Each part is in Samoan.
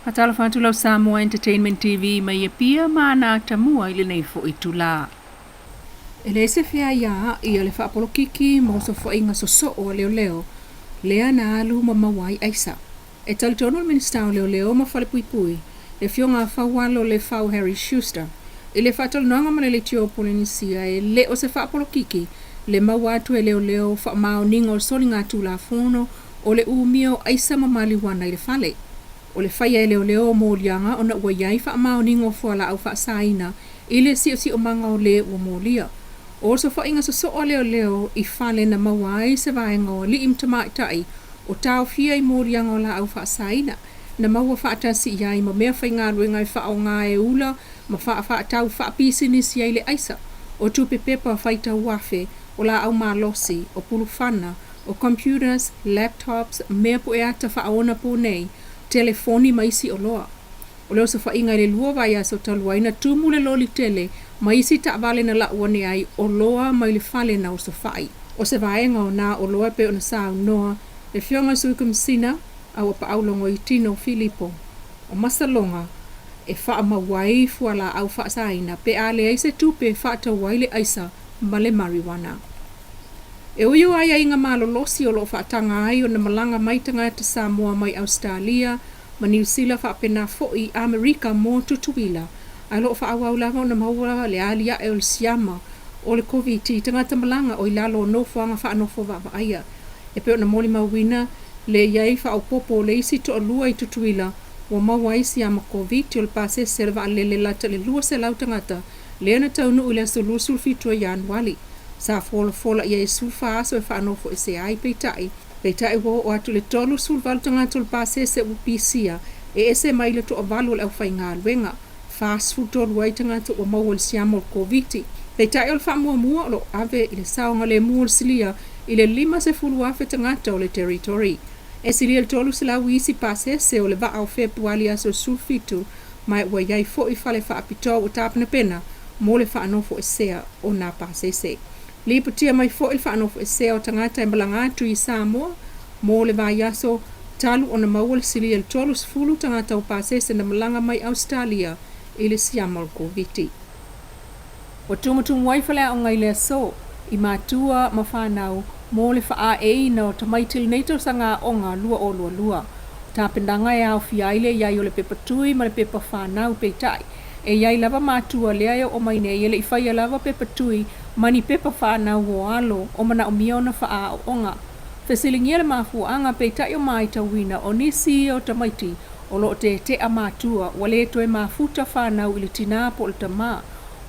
Faatalofa atu lau Samoa Entertainment TV mai Apia ma ana atamua i lenei foi itulā. E leai se feaiaa'i a le faapolokiki ma osofaiga sosoo a leoleo lea na alu ma maua ai aisa. E talitonu le Minisita o Leoleo ma Falepuipui, le Afioga a Faualo Lefau Harry Schuster, i le faatalanoaga ma le Leitio o Polenisia e le o se faapolokiki le maua atu e leoleo o faamaoniga o le soligatulafono o le umia o aisa ma maliuana i le fale. O le faia e leoleo o moliaga ona ua i ai faamaoniga o fualaau faasaina i le siosiomaga o le ua molia. O osofaiga sosoo a leoleo i fale na maua ai se vaega o alii ma tamaitai o taofia i moliaga o laau faasaina, na maua faatasi i ai ma mea faigaluega e faaaoga e ula ma faafaatau faapisinisi ai le aisa, o tupe pepa faitau afe, o laau malosi, o pulufana, o computers, laptops, mea pueata faaonaponei, telefoni ma isi oloa. O le osofaiga i le 2 vaiaso talu ai na tumu le loli tele ma isi taavale na lau ane ai oloa mai le fale na osofai. O se vaega o nā oloa e pei ona saunoa le Afioga i le Sui Komesina a Auapaau Logoitino Filipo, o masaloga e faamau ai fualaau faasaina pe a leai se tupe e faatau ai le aisa ma le marijuana. E ui o aiaiga malolosi o lo o faataga ai ona malaga mai tagata Samoa mai Ausetalia ma Niu Sila faapena foi i Amerika mo Tutuila, ae o lo o faaauau lava ona maua le aliae o le siama o le Koviti i tagata malaga o i lalo o nofoaga faanofo vaavaaia. E pei ona molimauina le i ai faaopoopo o le isi toalua i Tutuila ua maua ai siama Koviti o le pasese a le vaalele lata i le 200 tagata lea na taunuu i le aso 27 o Ianuali. Sa folafola i ai e 14 aso e faanofoesea ai, peitai, peitai ua oo atu i le 38 tagata o le pasese ua pisia e ese mai le toavalu o le aufaigaluega. 43 ai tagata ua maua i le siama o le Koviti. Peitai o le faamuamua o lo o ave i le saogalemu o le silia i le 50,000 tagata o le territory. E silia i le 300 isi pasese o le vaa o Fepuali aso 17, ma ua i ai foi fale faapitoa ua tapenapena mo le faanofoesea o nā pasese. Lipotia mai foi le faanofoesea o tagata e malaga atu i Samoa mo le vaiaso talu ona maua le silia i le 30 tagata o pasese na malaga mai Ausetalia i le siama o le Koviti. Ua tumutumu ai faleaoga i le aso, i matua ma fanau mo le faaeina o tamaiti i lenei tausaga aoga 2022. O tapenaga e aofia ai le i ai o le pepa tui ma le pepa fanau, peitai, e i ai lava matua lea e oo mai nei e le i faia lava pepa tui ma ni pepa fanau o alo o manaomia ona faaaooga. Fesiligia le mafuaaga, peitai o maitauina o nisi ia o tamaiti o lo o tetea matua ua le toe mafuta fanau i le tinā po o le tamā,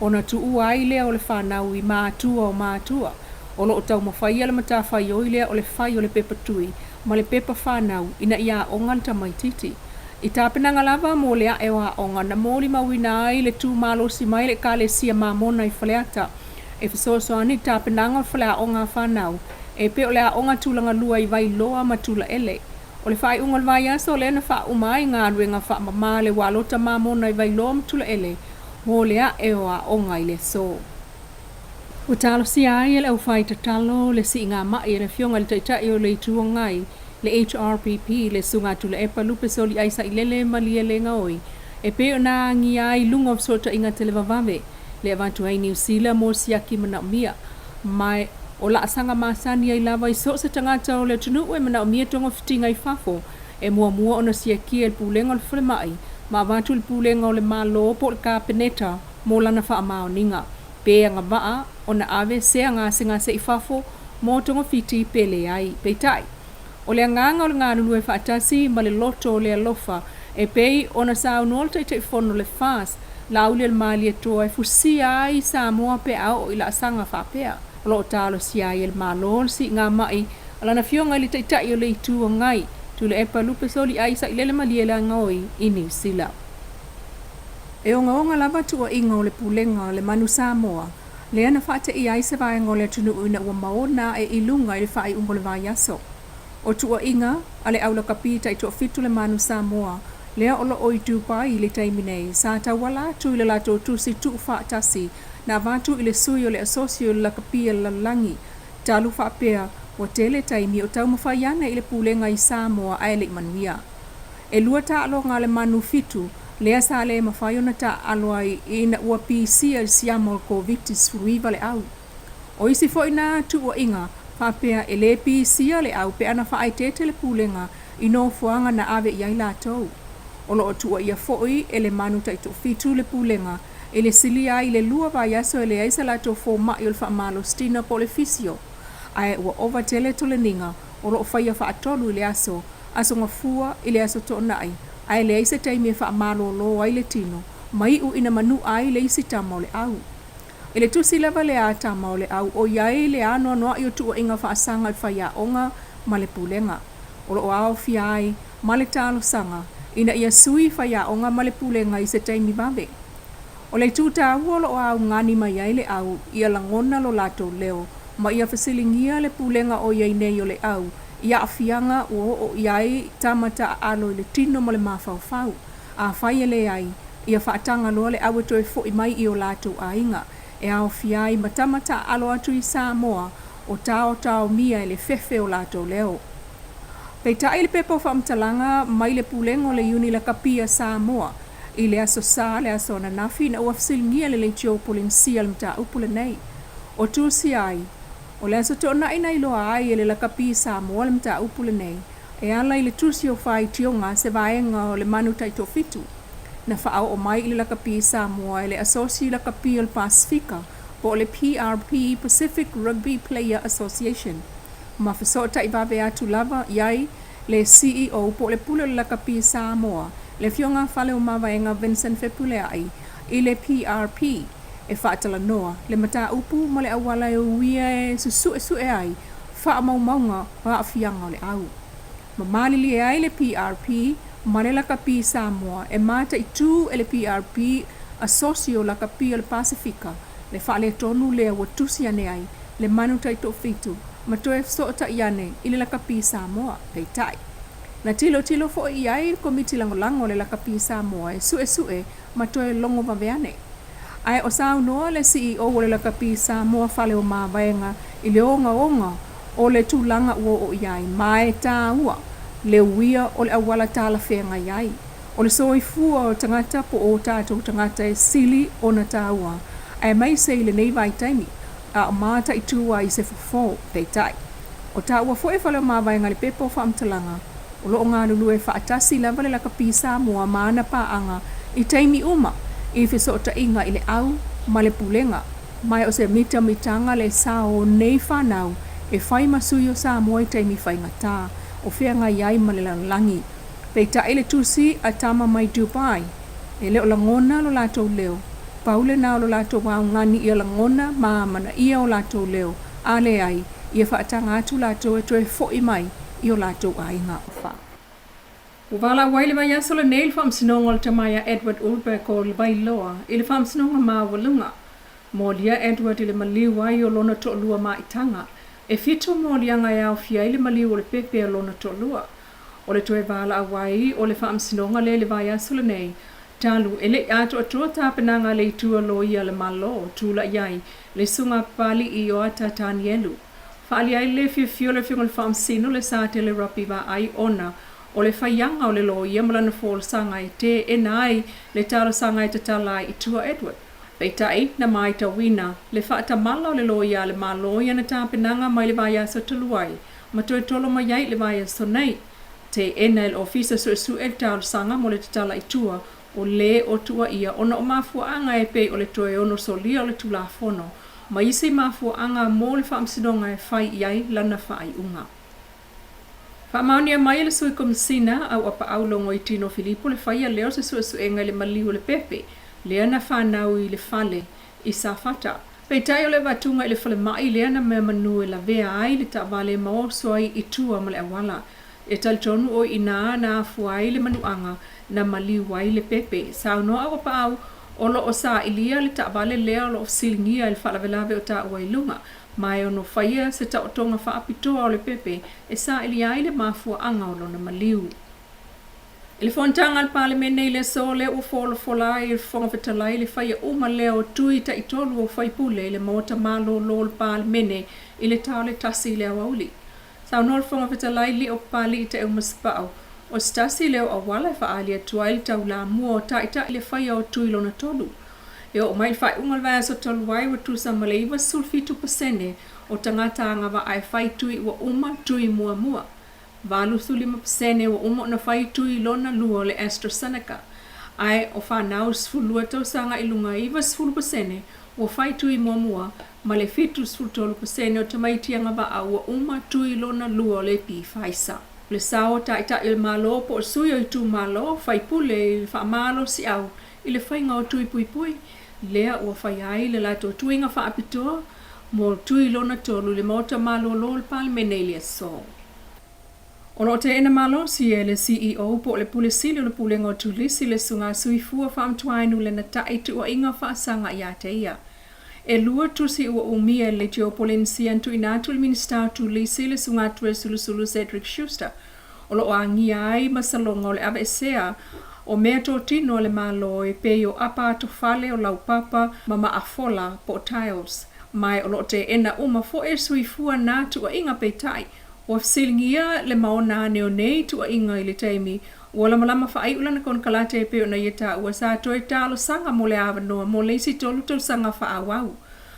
ona tuua ai lea o le fanau i matua o matua. O lo o taumafaia le matafaioi lea o le fai o le pepa tui ma le pepa fanau ina ia aoga le tamaitiiti. I tapenaga lava mo le ae o aoga na molimauina ai le tu malosi mai le Ekalesia Mamona i Faleata e fesoasoani i tapenaga o le faleaoga a fanau e pei o le aoga tulaga lua i Vailoa ma Tulaele. O le faaiuga o le vaiaso lea na faauma ai galuega faamama a le Ualota Mamona i Vailoa ma Tulaele mo le ae o aoga i le aso. Ua talosia ai e le aufai tatalo le siiga ma'i e le Afioga i le Taitai o le Itu Agai, le HRPP, le Susuga a Tuilaepa Lupe Soliai Sailele Malielegaoi, e pei ona agia ai i luga o fesootaiga televavave le avatu ai i Niu Sila mo siaki manaomia. Ma o laasaga masani ai lava i so o se tagata o le atunuu e manaomia togafitiga i fafo, e muamua ona siakia e le Pulega o le Falemai ma avatu i le Pulega o le Malo po o le Kapeneta mo lana faamaoniga, pe agavaa ona ave se gasegase i fafo mo togafiti pe leai. Peitai, o le agaga o le galulue faatasi ma le loto o le alofa e pei ona saunoa le Taitaifono o le FAST, Laaulialemalietoa e fusia ai Samoa pe a oo i laasaga faapea. O lo o talosia ai e le Malo le siiga ma'i a lana Afioga i le Taitai o le Itu Agai, Tuilaepa Lupe Soliai Sailele Malielegaoi i Niu Sila. E ogaoga lava tuuaiga o le Pulega o le Manu Samoa lea na faateia ai se vaega o le atunuu ina ua maona ae i luga i le faaiuga o le vaiaso. O tuuaiga a le aulakapi taitoafitu le Manu Samoa lea o lo o i Dubai i le taimi nei, sa tauala atu i le latou tusi tuufaatasi na avatu i le sui o le Asosi o le Lakapi a le Lalolagi, talu faapea ua tele taimi o taumafai ana i le Pulega i Samoa ae le i manuia. E lua taaloga a le Manu Fitu lea sa le mafai ona taaalo ai ina ua pisia i le siama o le Koviti-19 le au. O isi foi na tuuaiga faapea e le pisia le au pe ana faaeteete le pulega i nofoaga na ave i ai latou. O lo o tuuaia foi e le Manu Taitoafitu le pulega i le silia ai i le lua vaiaso e leai se latou fomai o le faamalositino po o le fisio, ae ua ova tele toleniga o lo o faia faatolu i le aso, Aso Gafua i le Aso Toonai, ae leai se taimi e faamalolo ai le tino ma iu ina manua ai le isi tama o le au. I le tusi lava lea a tama o le au o i ai le anoanoai o tuuaiga faasaga i le faiaoga ma le pulega, o lo o aofia ai ma le talosaga ina ia sui faiaoga ma le pulega i se taimi vave. O le itu taua o lo o augani mai ai le au ia lagona lo latou leo ma ia fesiligia le pulega o i ai nei o le au i aafiaga ua oo i ai tama taaalo i le tino ma le mafaufau. Afai e leai, ia faataga loa le au e toe foi mai i o latou aiga, e aofia ai ma tama taaalo atu i Samoa o taotaomia e le fefe o latou leo. Peitai i le pepa o faamatalaga mai le Pulega o le Iuni Lakapi a Samoa i le Aso Sa le aso ananafi ina ua fesiligia le Leitio Polenisia le mataupu lenei. O tusia ai, o le Aso Toonai na iloa ai e le Lakapi Samoa le mataupu lenei e ala i le tusi o faitioga a se vaega o le Manu Taitoafitu na faaoo mai i le Lakapi Samoa e le Asosi Lakapi o le Pasefika po o le PRP Pacific Rugby Player Association ma fesootai vave atu lava i ai le CEO po o le Pule o le Lakapi Samoa, le Afioga Faleomavaega Vincent Fepuleai i le PRP e faatalanoa le mataupu ma le auala e uia e susuesue ai faamaumauga o aafiaga o le au. Ma malilie ai le PRP ma le Lakapi Samoa e mataitū e le PRP Asosi o Lakapi o le Pasefika le faaletonu lea ua tusi ane ai le Manu Taitoafitu ma toe fesootai ane i le Lakapi Samoa. Peitai, na tilotilo foi i ai le Komiti Lagolago a le Lakapi Samoa e suesue ma toe logo vave ane. Ae o saunoa le CEO o le Lakapi Samoa Faleomavaega i le ogaoga o le tulaga ua oo i ai, ma e taua le uia o le auala talafeagai ai. O le soifua o tagata po o tatou tagata e sili ona taua, aemaise i lenei vaitaimi a o mataitu ai se fofo. Peitai, o taua foi e Faleomavaega i le pepa o faamatalaga, o lo o galulue faatasi lava le Lakapi Samoa ma ana paaga i taimi uma i fesootaiga i le au ma le pulega, ma o se mitamitaga le sao o nei fanau e fai ma sui o Samoa i taimi faigata o feagai ai ma le lalolagi. Peitai le tusi a tama mai Dubai, e le o lagona lo latou leo, pau lena o lo latou augani ia lagona ma amanaia o latou leo, a leai, ia faataga atu latou e toe foi mai i o latou aiga. Ua valaau ai le vaiaso lenei le Faamasinoga o le Tama ia Edward Ulberg o Vailoa i le Faamasinoga Maualuga. Molia Edward i le maliu ai o lona toalua maitaga. E fitu moliaga e aofia ai le maliu o le pepe o lona toalua. O le toe valaau ai o le Faamasinoga lea i le vaiaso lenei, talu e le i atoatoa tapenaga a le itu a loia a le Malo, tulai ai le susuga Papali'i Ioata Tanielu. Faaalia ai le fiafia o le Afioga i le Faamasino le Satele Rapi Vaai ona o le faiaga o le loia ma lana folasaga e teena ai le talosaga e tatala ai i tua Edward. Peitai, na matauina le faatamala o le loia a le Malo i ana tapenaga mai le vaiaso talu ai ma toe tolo mai ai i le vaiaso nei. Teena e le Ofisa Suesue le talosaga mo le tatala i tua o lē o tuuaia ona o mafuaaga e pei o le toe ono solia o le Tulafono ma isi mafuaaga mo le Faamasinoga e fai i ai lana faaiuga. Faamaonia mai e le Sui Komesina Auapaau Logoitino Filipo le faia lea o se suesuega i le maliu o le pepe lea na fanau i le fale i Safata. Peitai o le avatuga i le falemai lea na mea manu e lavea ai le taavale ma oso ai i tua ma le auala. E talitonu o i inā na afua ai le manuaga na maliu ai le pepe. Saunoa Auapaau o lo o sailia le taavale lea o lo o fesiligia i le faalavelave o taua i luga, ma e ono faia se taotoga faapitoa o le pepe e sailia ai le mafuaaga o lona maliu. I le fonotaga a le Palemene i le aso lea ua folafola ai e le Fofoga Fetalai le faia uma lea o tui taitolu o faipule i le Maota Malolo o le Palemene i le ta o le 1 i le aoauli. Saunoa le Fofoga Fetalai Lio Papali'i Taeumasepao, O se tasi lea o auala e faaali atu ai le taulamua o Taitai i le faia o tui lona tolu. E oo mai i le faaiuga o le vaiaso talu ai ua tusa ma le 97% o tagata agavaa e fai tui ua uma tui muamua. 85% ua uma ona fai tui lona lua o le AstraZeneca, ae o fanau 12 tausaga i luga 90% ua fai tui muamua ma le 73% o tamaiti agavaa ua uma tui lona lua o le Pfizer. O le sao o Taitai o le Malo po o sui o itumalo, faipule i le faamalosiau i le faiga o tui puipui, lea ua faia ai le latou tuiga faapitoa mo tui lona tolu i le Maota Malolo o le Palemene i le aso. O lo o teena malosi e le CEO po o le Pule Sili o le Pulega o Turisi le Susuga Suifua Faamatuainu Lenatai tuuaiga faasaga ia te ia. E lua tusi ua umia e le Leitio Polenisia na tuuina atu i le Minisita o Turisi le Susuga Toeolesulusulu Cedric Schuster o lo o agia ai masaloga o le aveesea o meatotino a le Malo e pei o apa atofale o laupapa ma maafola po o tiles. Ma o lo o teena uma foi e Suifua na tuuaiga peitai ua fesiligia le maona ane o nei tuuaiga i le taimi ua lamalama faaiu lana konekarate e pei ona ia taua sa toe talosaga mo le avanoa mo le isi tolu tausaga faaauau.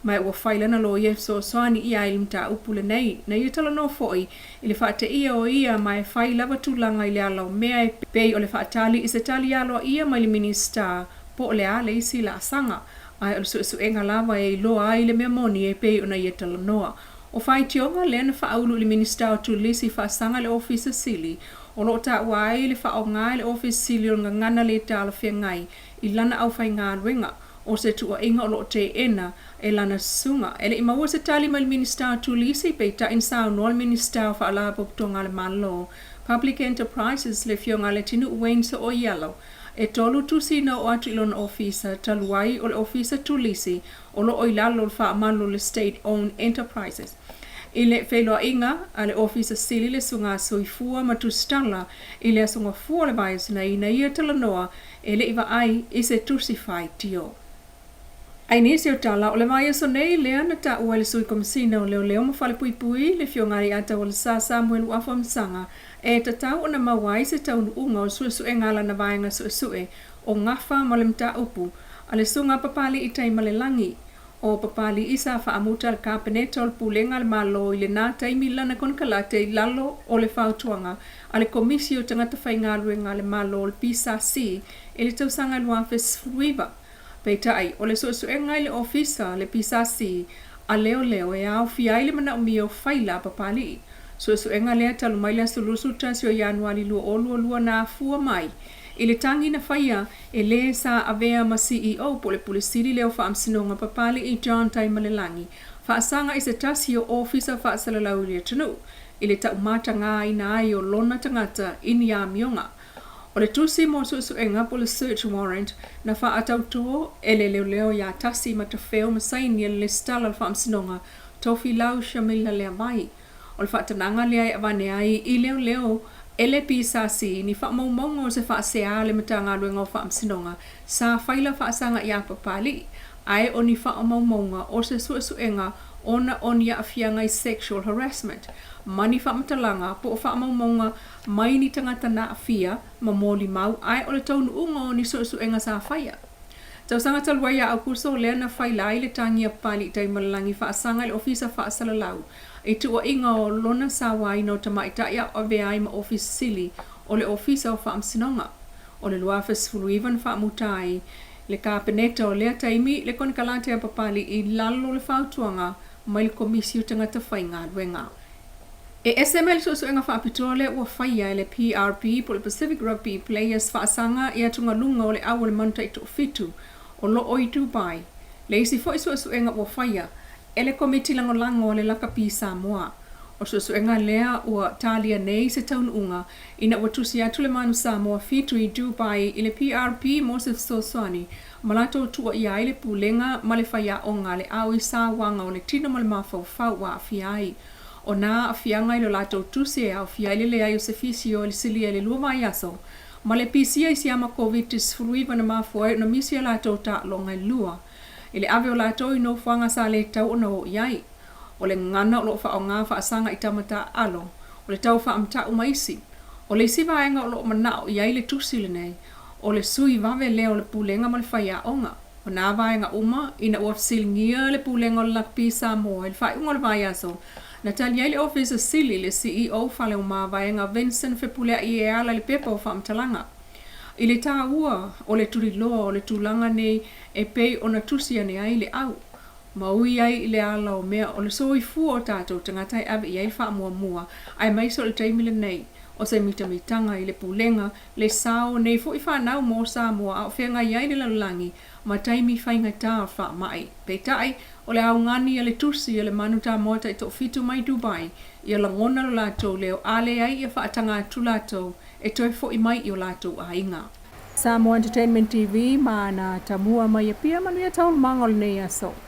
Ma ua fai lana loia e fesoasoani i ai i le mataupu lenei. Na ia talanoa foi i le faateia o ia ma e fai lava tulaga i le ala o mea e pei o le faatali i se tali aloaia mai le Minisita po o le a le isi laasaga. Ae o le suesuega lava e iloa ai le mea moni e pei ona ia talanoa. O faitioga lea na faaulu i le Minisita o Turisi faasaga i le Ofisa Sili o lo o taua ai le faaaoga e le Ofisa Sili o le gagana le talafeagai i lana aufaigaluega o se tuuaiga o lo o teena e lana susuga. E le i maua se tali mai le Minisita o Turisi, peitai na saunoa le Minisita o Faalapotopotoga a le Malo, Public Enterprises, le Afioga ia Leatinuu Wayne So'oialo, e tolu tusi na oo atu i lona ofisa talu ai o le Ofisa Turisi o lo o i lalo o le faamalu o le State Owned Enterprises. I le feiloaiga a le Ofisa Sili le Susuga Soifua ma Tusitala i le Aso Gafua o le vaiaso nei na ia talanoa e le i vaai i se tusi faitio. Ai nisi o tala o le vaiaso nei lea na taua e le Sui Komesina o Leoleo ma Falepuipui le Afioga ia Taualesa Samuel Uafa-Masaga e tatau ona maua ai se taunuuga o suesuega a lana vaega suesue o gafa ma le mataupu a le Susuga Papali'i Taimalelagi. O Papali'i sa faamuta le Kapeneta o le Pulega a le Malo i lena taimi lana konekarate i lalo o le fautuaga a le Komisi o Tagata Faigaluega a le Malo o le PSC i le tausaga 2019. Peitai, o le suesuega i le Ofisa a le PSC a Leoleo e aofia ai le manaomia o faila a Papali'i. Suesuega lea talu mai le aso 21 o Ianuari 2022 na afua mai i le tagi na faia e lē sa avea ma CEO po o le Pule Sili lea o Faamasinoga Papali'i John Taimalelagi faasaga i se tasi o ofisa faasalalau i le atunuu i le taumatagāina ai o lona tagata i ni amioga. O le tusi mo suesuega po o le search warrant na faatautō e le leoleo iā Tasi Matafeo ma saini e le Lesitala o le Faamasinoga Tofilau Shamila Leavai. O le faatanaga lea e avane ai i leoleo e le PSC ni faamaumauga o se faasea a le Matagaluega o Faamasinoga sa faila faasaga iā Papali'i, ae o ni faamaumauga o se suesuega ona o ni aafiaga i sexual harassment ma ni faamatalaga po o faamaumauga mai ni tagata na aafia ma molimau ae o le taunuuga o ni suesuega sa faia. Tausaga talu ai ia Aukuso lea na faila ai le tagi a Papali'i Taimalelagi faasaga i le Ofisa Faasalalau i tuuaiga o lona sauaina o tamaitai a o avea ai ma Ofisa Sili o le Ofisa o Faamasinoga. O le 2019 na faamuta ai le Kapeneta o lea taimi le konekarate a Papali'i i lalo o le fautuaga mai le Komisi o Tagata Faigaluega. E ese mai le suesuega faapitoa lea ua faia e le PRP po o le Pacific Rugby Players faasaga i atugaluga o le au o le manu taitoafitu o lo o i Dubai, le isi foi suesuega ua faia e le Komiti Lagolago a le Lakapi Samoa. O le suesuega lea ua talia nei se taunuuga ina ua tusi atu le Manu Samoa 7 i Dubai i le PRP mo se fesoasoani ma latou tuuaia ai le pulega ma le faiaoga a le au i sauaga o le tino ma le mafaufau ua aafia ai. O nā aafiaga i lo latou tusi e aofia ai le leai o se fisio i le silia i le lua vaiaso ma le pisia i siama Koviti-19 na mafua ai ona misi a latou taaloga e lua i le ave o latou i nofoaga sa le tatau ona o i ai. O le gagana o lo o faaaoga faasaga i tama taaalo, o le tau faamata'u ma isi. O le isi vaega o lo o manao i ai le tusi lenei, o le sui vave lea o le Pulega ma le faiaoga. O nā vaega uma ina ua fesiligia le Pulega o le Lakapi Samoa i le faaiuga o le vaiaso, na tali ai le Ofisa Sili, le CEO Faleomavaega Vincent Fepuleai e ala i le pepa o faamatalaga. I le tāua o le tuliloa o le tulaga nei e pei ona tusi ane ai le au, ma ui ai i le ala o mea o le soifua o tatou tagata e ave i ai le faamuamua, aemaise o le taimi lenei, o se mitamitaga i le pulega, le sao o nei foi fanau mo Samoa a o feagai ai le lalolagi ma taimi faigata o le faamai. Peitai, o le augani a le tusi a le Manu Tamoa taitoafitu mai Dubai, ia lagona lo latou leo a leai ia faataga atu latou e toe foi mai i o latou aiga. Samoa Entertainment TV ma ana tamua mai Apia manuia taualumaga o lenei aso.